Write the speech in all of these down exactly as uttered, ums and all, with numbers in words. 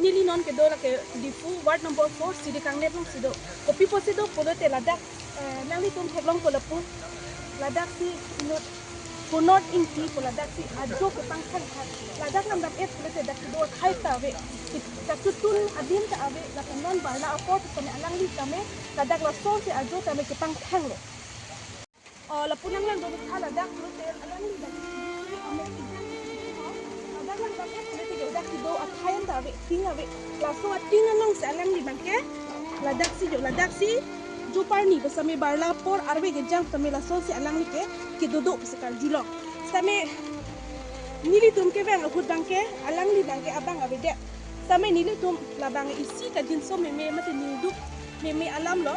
Ili non kedo lake Diphu ward number four Siri Kangnep alongsi do. Kopi pusi do pulote ladak, eh, nanglitum theklongpo lapu. Ladak si inut Hunor Ingti pu ladak si ajo kepangthang tha. Ladak lam dam-et pulote dak kedo athai ta ave. Kachotun adim ta ave. Lapen non barla apor tame alangli tame ladak lasonsi ajo tame kepangthanglo. Oh, lapu nanglang do tha ladak hotel alangli dak ame kijang. Ladak lang dak hotel ti dak kedo athai ta ave, ting ave. Laso ating alongsi alangli abangke ladak si jo, ladak si jo parni pu same barla apor arve kejang tame lasonsi alangli ke kedo do pusi karjulong. Same nelitum kevang ahut abangke alangli abangke abang avedet. Same nelitum labang isi kajinso meme mate ningduk meme alamlo.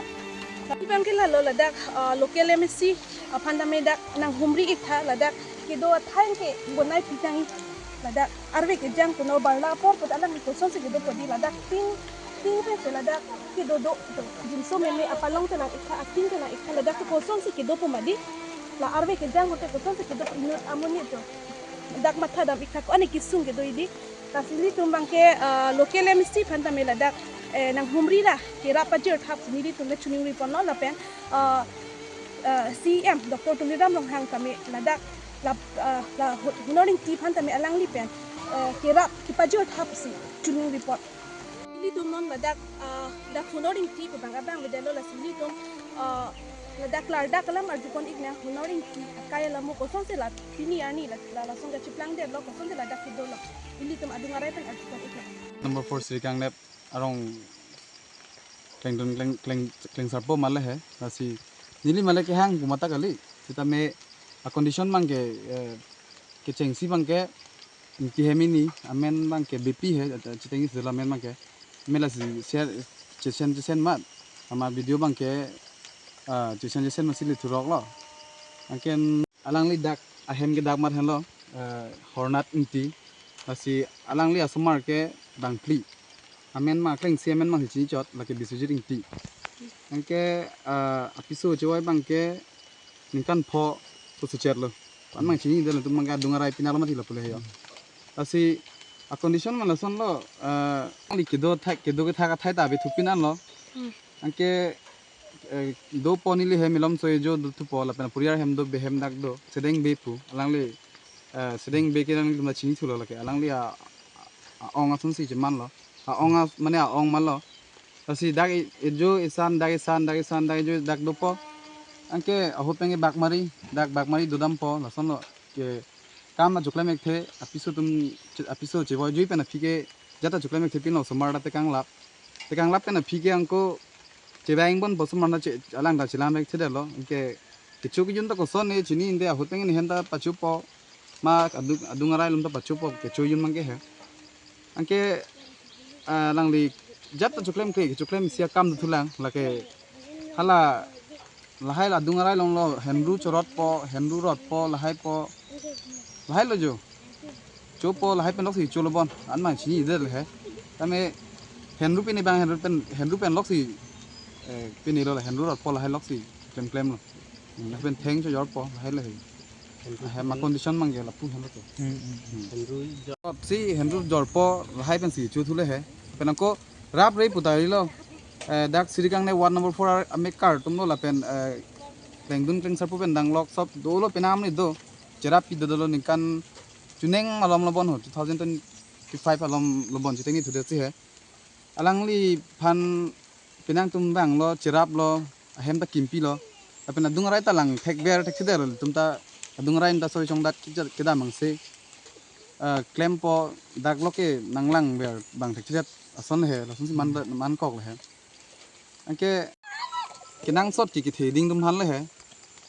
Tapi abangke lalo ladak, ah, local M A C aphan tame dak nanghumri ik tha ladak kedo athai ke bonai pitang ik ladak arve kejang kuno barla apor put alangli kosonsi kedopo di ladak ting ting pensi ladak kedo do to. Jinso meme apalong ta nang ik tha, ating ta nang ik tha, ladak kosonsi kedopo mati. La arve kejang hote kosonsi kedo inut amonit to. Dak matha dam ik tha ko ani kesung kedo idi. Lasi nelitum abangke, ah, local M A C aphan tame ladak, eh, nanghumri ra kerap pajir thap nelitum le choningriponlo lapen, ah, ah, C E M Doctor Tuliram Ronghang tame ladak lap, ah, la Hu-, Hunor Ingti aphan tame alangli pen, eh, kerap kepajir thap si choningripon. Nelitum non ladak, ah, dak Hunor Ingti pu abang abang avedetlo lasi nelitum, ah, ladak klardak alam arjupon ik nang Hunor Ingti akai alamo kosonsi la pini arni la, la, lason kacheplangdetlo kosonsi ladak kedolo. Nelitum adung arai pen arjupon ik nang. Number four Siri Kangnep arong klengdun kleng, kleng, klengsarpo male he. Lasi neli male kehang pu mata kali. Sitame a condition abangke, eh, kechengsi abangke Ingti hem ini, amen abangke Bepi he, eh, chiteng isi dolo amen abangke. Amen lasi share, chesen chesen mat. Ama video abangke, ah, chesen chesen mat si lithuroklo. Anke alangli dak ahem kedak mat henlo, eh, Hornat Ingti. Lasi alangli asomar ke bangphli. Amen ma klengsi amen ma hichi chot lake Biswajit Ingti. Anke, eh, apiso chevoi abangke ningkan pho pusi chetlo. Pan mang chinidetlo, latum abangke adung arai pinarlo mati lapu le he yo. Lasi a condition ma lasonlo, eh, alangli kedo thak, kedo kethak athai ta ave thupin anlo. Hmm. Anke, eh, dopo neli hem Milom Soe jo dothupo lapen Puriar hem do, behem dak do, Sedeng Be pu, alangli, eh, Sedeng Be ke nanglitum ta chinithulo lake, alangli a, a, aong asonsi chemanlo, a-ong as, mane a-ong malo, lasi dak e-, ejo esan, dak esan, dak esan, dak ejo, dak dopo, anke ahut abangke Bakmari, dak Bakmari dodampo, lasonlo ke kam achoklem ekthe, apiso atum, apiso chevoi jui pen aphi ke jat ta choklem ekthe pinlo, osomar ta tekanglap. Tekanglap pen aphi ke anke chevang ponpo, osomar ta che, alang ta chelam ekthedetlo. Anke kecho kejun ta koson ne chinine, ahut abangke ne hem ta pachopo. Ma adung, adung arai along ta pachopo, kecho kejun abangke he. Anke, ah, alangli jat ta choklem ke, choklem isi akam dothulang, lake hala lahai la adung arai alonglo, henru chorotpo, henru rotpo, lahaipo, lahailo jo. Chopo lahai pen loksi cholo bon, an mang chinidetlo he. Tame henru pini abang henru pen, henru pen loksi, eh, pinilo la henru rotpo lahai loksi klemklemlo. Hmm, lapen theng chojorpo lahailo he. Henru ahem a pini condition abangke lapu henru to. Hmm, hmm, hmm. Henru jo- Si henru jorpo lahai pensi chothule he. Pen ako rap re putarilo. Eh, dak Siri Kangnep ward number four amekar atumlo lapen, eh, klengdun klengsarpo pen danglok sob dolo, penam ni do. Cherap pi dodolo, ningkan chuneng malomlo bon ho, two thousand twenty-five alomlo bon chiteng nithudetsi he. Alangliphan penang atum vanglo, cheraplo, ahem ta kimpilo. Lapen adung arai ta lang thekver thekthedetlo, latum ta adung arai ta soi chongdat kija-, kedam angse, eh, klempo, dak lo ke nanglangver abang thekthedet ason he, lasonsi man, mankoklo he. Anke kenangsot ke kethe ding atum aphanlo he.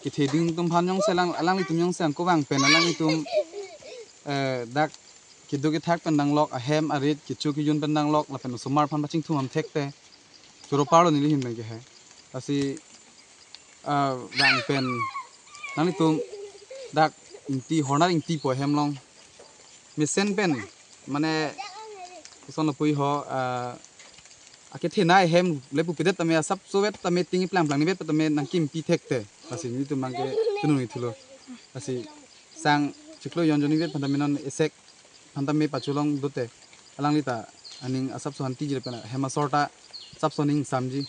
Kethe ding atum aphan jongsi alang, alanglitum jongsi ako vang pen alanglitum, eh, dak kedo kethak pen danglok, ahem arit kecho kejun pen danglok, lapen osomar aphan pachingthum ham thekte choro parlo neli ahin abangke he. Lasi, ah, vang pen nanglitum dak Ingti, Hornat Ingti pu ahem along mesen pen, mane, kosonlo puji ho, ah, akethenei ahem le pupedet tame asap sovet tame ting plangplang nivet tame nangkimpi thekte. Lasi nelitum abangke tunung ithulo. Lasi sang chiklo jon jon nivet aphan tame non esek aphan tame pacholong dote. Alangli ta aning asapso hantiji lapen hem asor ta asapso aning samji.